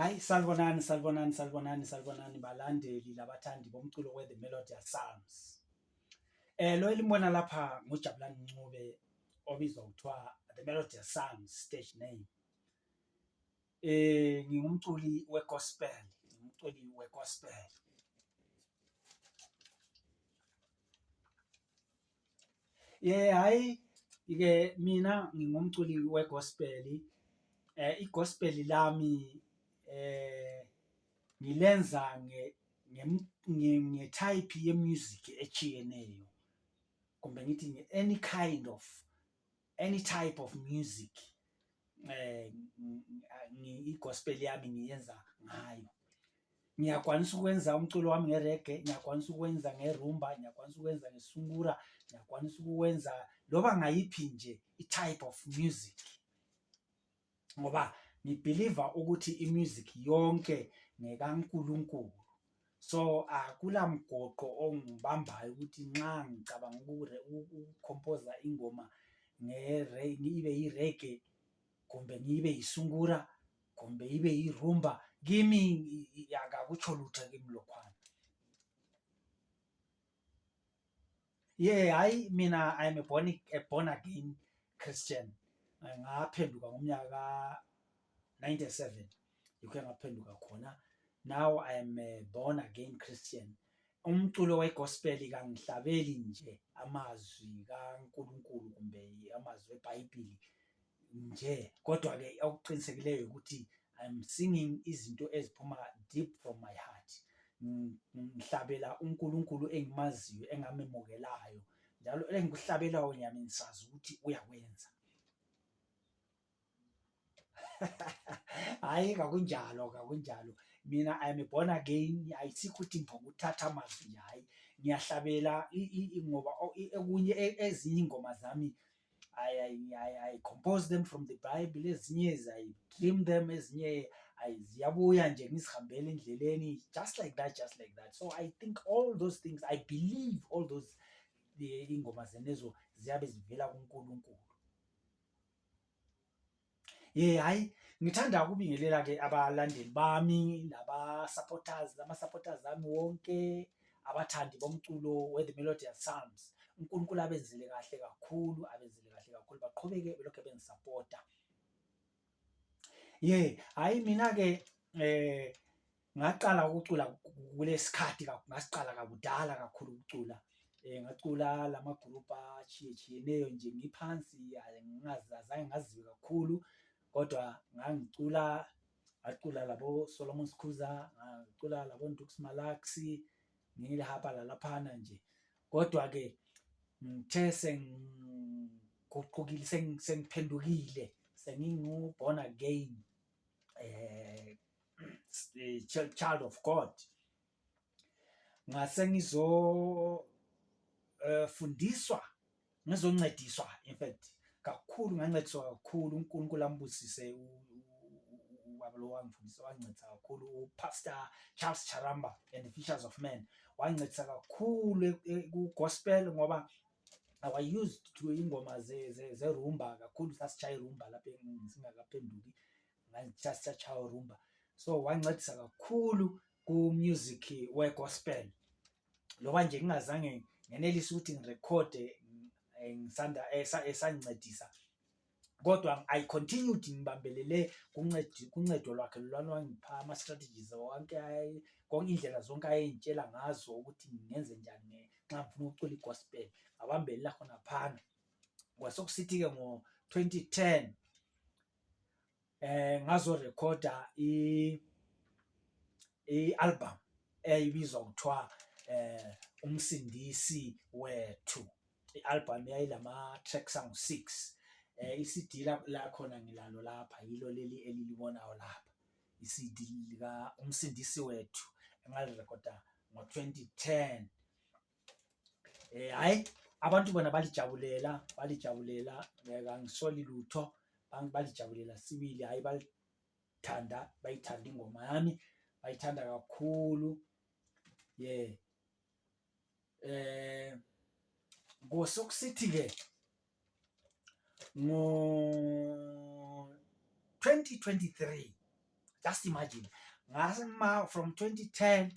Hayi salibonani balandeli labathandi bomculo we-The Melodious Psalms. Lo elimbona lapha nguJabulani Ncube obizwa kuthiwa The Melodious Psalms stage name. Ngingumculi we-gospel, hayi-ke mina ngingumculi we-gospel. I-gospel lami ngilenza nge-type ye-music echiyeneyo, kumbe ngithi any type of music. I-gospel yami ngiyenza ngayo. Ngiyakwanisa ukwenza umculo wami nge-reggae, ngiyakwanisa ukwenza nge-rumba, ngiyakwanisa ukwenza ngesungura, ngiyakwanisa ukwenza loba ngayiphi nje i-type of music, ngoba ngibhiliva ukuthi i-music yonke ngekaNkulunkulu. So akula mgoqo ongibambayo ukuthi nxa ngicabanga ukukhompoza ingoma ibe yi-reggae, kumbe ngibe yisungura, kumbe ibe yirumba, kimi akakutsho lutho kimi lokhwana. Hayi mina I am a born again Christian. Ngaphenduka ngomnyaka ka-97, yikho engaphenduka khona. Now I am a born again Christian. Umculo we-gospel kangihlabeli nje amazwi kaNkulunkulu kumbe amazwi eBhayibhili nje, kodwa-ke okuqinisekileyo ukuthi I'm singing izinto eziphuma deep from my heart. Ngihlabela uNkulunkulu engimaziyo, engamemukelayo, njalo engikuhlabelayo ngiyami ngisazi ukuthi uyakwenza. Hayi kakunjalo. Mina I am a born again. Ayisikho ukuthi ngokuthatha amazwi nje, hayi ngiyahlabela ngoba okunye ezinye ingoma zami I compose them from the Bible, ezinye I dream them, ezinye ziyabuya nje ngizihambele endleleni, just like that. So I think all those things, I believe all those ingoma zenezo ziyabe zivela kuNkulunkulu. Hayi ngithanda ukubingelela-ke abalandeli bami nama-supporters ami wonke, abathandi bomculo we-The Melodious Psalms. uNkulunkulu abenzele kahle kakhulu, baqhubeke belokhu bengisapota. Hayi mina-ke ngaqala ukucula kulesikhathi, ngasiqala kakudala kakhulu ukucula. Ngacula lamagroup achiyeneyo nje ngiphansi, azange ngaziwe kakhulu, kodwa ngacula labo Solomon Skhuza, ngacula labo Ndux Malaxi, ngilihapa lalaphana nje. Kodwa-ke ngithe sengiguqukile, sengiphendukile, sengingu-born again child of God, ngase ngizoncediswa in fact kakhulu, ngancediswa kakhulu. uNkulunkulu ambusise ubaba lo wangifundisa, wancedisa kakhulu, uPastor Charles Charamba and the Fishers of Men. Wancedisa kakhulu ku-gospel ngoba I used to ingoma ze-rumba kakhulu, sasijaya irumba lapha singakaphenduki, sasijaya urumba. So wancedisa kakhulu ku-music we-gospel, loba nje ngingazange ngenelise ukuthi ngirekhode esancedisa, kodwa I continued ngibambelele kuncedo lwakhe lwangipha ama-strategies konke indlela zonke ayengitshela ngazo ukuthi ngenze njani nxa ngifuna ukucula i-gospel, ngabambelela khonaphana. Kwasokusithi-ke ngo-2010 ngazorekhoda i-album eyayibizwa kuthiwa Umsindisi Wethu. I-album yayilama-tracks angu-6. I-CD lakhona ngilalo lapha, yilo leli elilibonayo lapha, i-CD lika Umsindisi Wethu engalirekhoda ngo-2010. Hayi abantu bona balijabulela, angisoli lutho, balijabulela sibili. Hayi bayithanda ingoma yami, bayithanda kakhulu. Ngosokusithi-ke ngo-2023 just imagine ngasema from 2010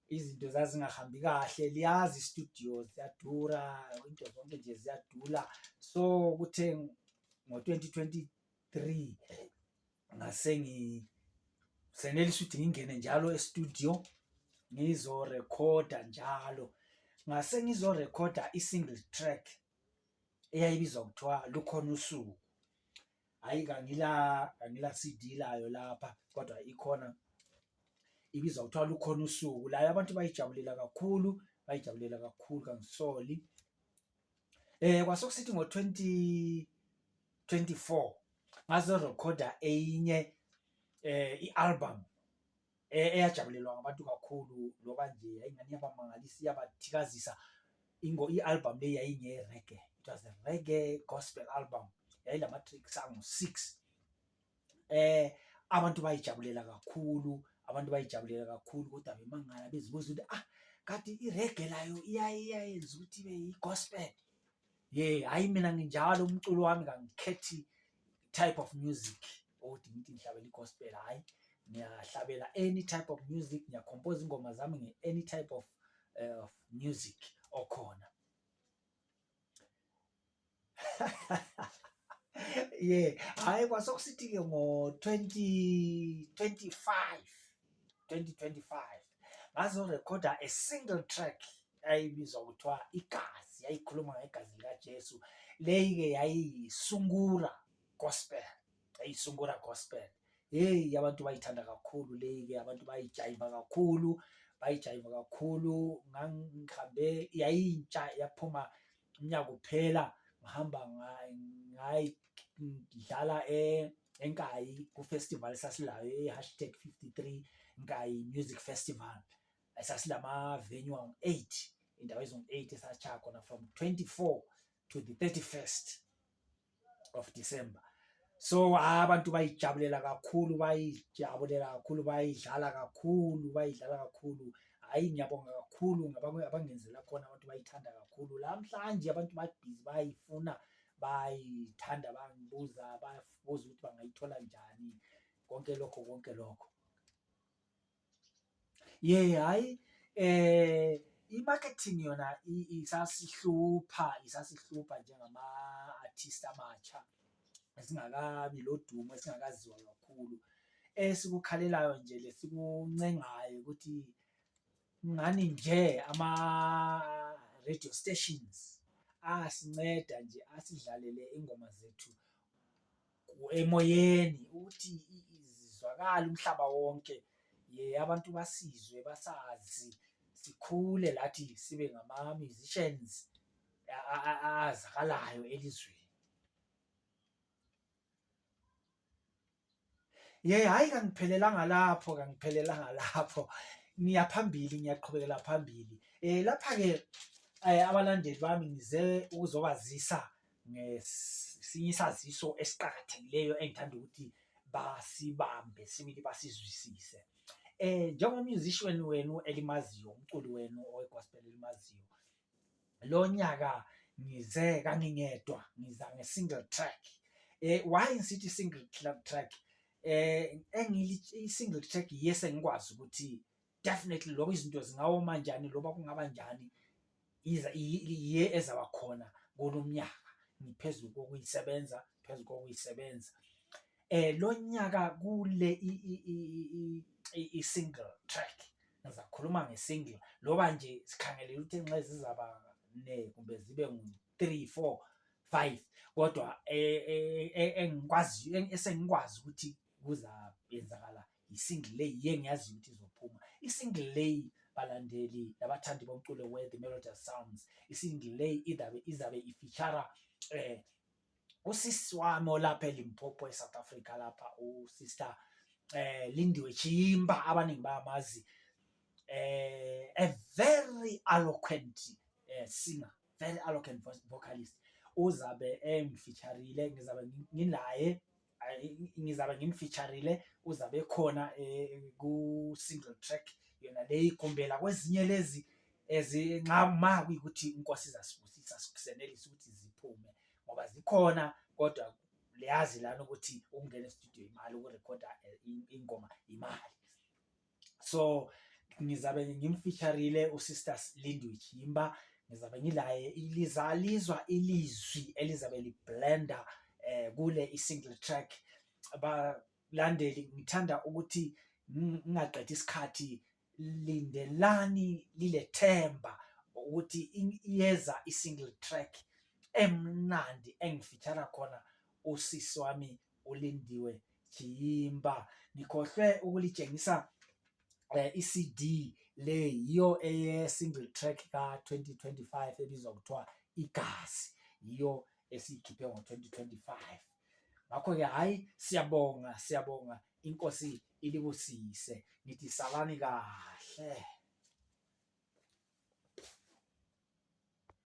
izinto zazingahambi kahle, liyazi studio ziyadura, into zonke nje ziyadula. So kuthe ngo-2023 ngase senelisa ukuthi ngingene njalo e-studio ngizorekhoda njalo. Ngase ngizorekhoda i-single track eyayibizwa kuthiwa Lukhona Usuku. Hayi kangila CD layo lapha, kodwa ikhona ibizwa kuthiwa Lukhona Usuku. Layo abantu bayijabulela kakhulu kangisoli. Kwasokusithi ngo-2024 ngazorekhoda eyinye i-album eyajabulelwa ngabantu kakhulu, loba nje yayingani yabamangalisa, yabathikazisa. I-album le yayinge-reggae, it was a reggae gospel album, yayilama-tracks angu-6. Abantu bayijabulela kakhulu kodwa bemangala bezibuza ukuthi kanti i-reggae layo iyayenza ukuthi ibe yi-gospel. Hayi mina nginjalo, umculo wami kangikhethi type of music ukuthi ngithi ngihlabela i-gospel. Hayi, ngiyahlabela any type of music, ngiyacompose ingoma zami nge-any type of music okhona. Hayi kwasokusithi-ke ngo-2025 ngazorekhoda a single track eyayibizwa kuthiwa Igazi, yayikhuluma ngegazi likaJesu. Leyi-ke yayisungura gospel. Abantu bayithanda kakhulu leyi-ke, abantu bayijayiva kakhulu. Ngangihambe, yayintsha, yaphuma umnyaka uphela, ngihamba ngayidlala eNkayi ku-festival esasilayo e-#53 Nkayi Music Festival. Esasilama-venue angu-8, indawo ezingu-8 esachaya khona from 24 to the 31st of December. So abantu bayijabulela kakhulu, bayidlala kakhulu. Hayi, ngiyabonga kakhulu abangenzela khona, abantu bayithanda kakhulu. Lamhlanje abantu babhizi, bayifuna, bayithanda, bangibuza, bayabuza ukuthi bangayithola njani, konke lokho. Hayi, i-marketing yona isasihlupha njengama-artist amatsha, esingakabi lodumo, esingakaziwa kakhulu. Esikukhalelayo nje lesikuncengayo ukuthi ngani nje ama-radio stations asinceda nje, asidlalele ingoma zethu emoyeni ukuthi izizwakale umhlaba wonke. Abantu basizwe, basazi, sikhule lathi sibe ngama-musicians azakalayo elizweni. Hayi, kangiphelelanga lapho, ngiyaqhubekela phambili. Lapha-ke abalandeli bami ngize ukuzobazisa ngesinye isaziso esiqakathekileyo engithanda ukuthi basibambe sibili basizwisise. Njengomusician wenu elimaziyo, umculi wenu owe-gospel elimaziyo, lo nyaka ngize kangingedwa, ngiza nge-single track. Why ngisithi single track? I-single track yese ngikwazi ukuthi definitely lokho izinto zingawoma njani, loba kungaba njani, iye ezaba khona kulo mnyaka. Ngiphezulu kokuyisebenza. Lo nyaka kule i-single track ngizakhuluma nge-single, loba nje sikhangelela ukuthi nxa zizaba kumbe zibe ngu-3, 4, 5, kodwa esengikwazi ukuthi kuzayenzakala i-single leyi engiyaziyo ukuthi izophuma. I-single leyi, balandeli nabathandi bomculo we-The Melodious Sounds, i-single leyi izabe ifeature usisi wami olapha eLimpopo eSouth Africa lapha, usister Lindiwe Chimba, abaningi bayamazi. A very eloquent singer, very eloquent vocalist. Uzabe engifeatureile, ngizabe ngimfeatureile, uzabe khona ku-single track yona leyi, kumbela kwezinye lezi ezinqama kuyikuthi inkosi izasibusisa, sikusenelisa ukuthi ziphume, ngoba zikhona kodwa liyazi lana ukuthi ukungena e-studio imali, ukurekhoda ingoma imali. So ngizabe ngimfeatureile uSister Lindwe Chimba, ngizabe ngilaye lizalizwa ilizwi elizabe liblenda kule i-single track. Balandeli, ngithanda ukuthi ngingaqedi isikhathi, lindelani lilethemba ukuthi iyeza i-single track emnandi engifeature khona usisi wami uLindiwe Chimba. Ngikhohlwe ukulitshengisa i-CD le yiyo eye-single track ka-2025 ebizwa kuthiwa Igazi, yiyo esiyikhiphe ngo-2025. Ngakho-ke hayi, siyabonga, inkosi ilibusise, ngithi salani kahle.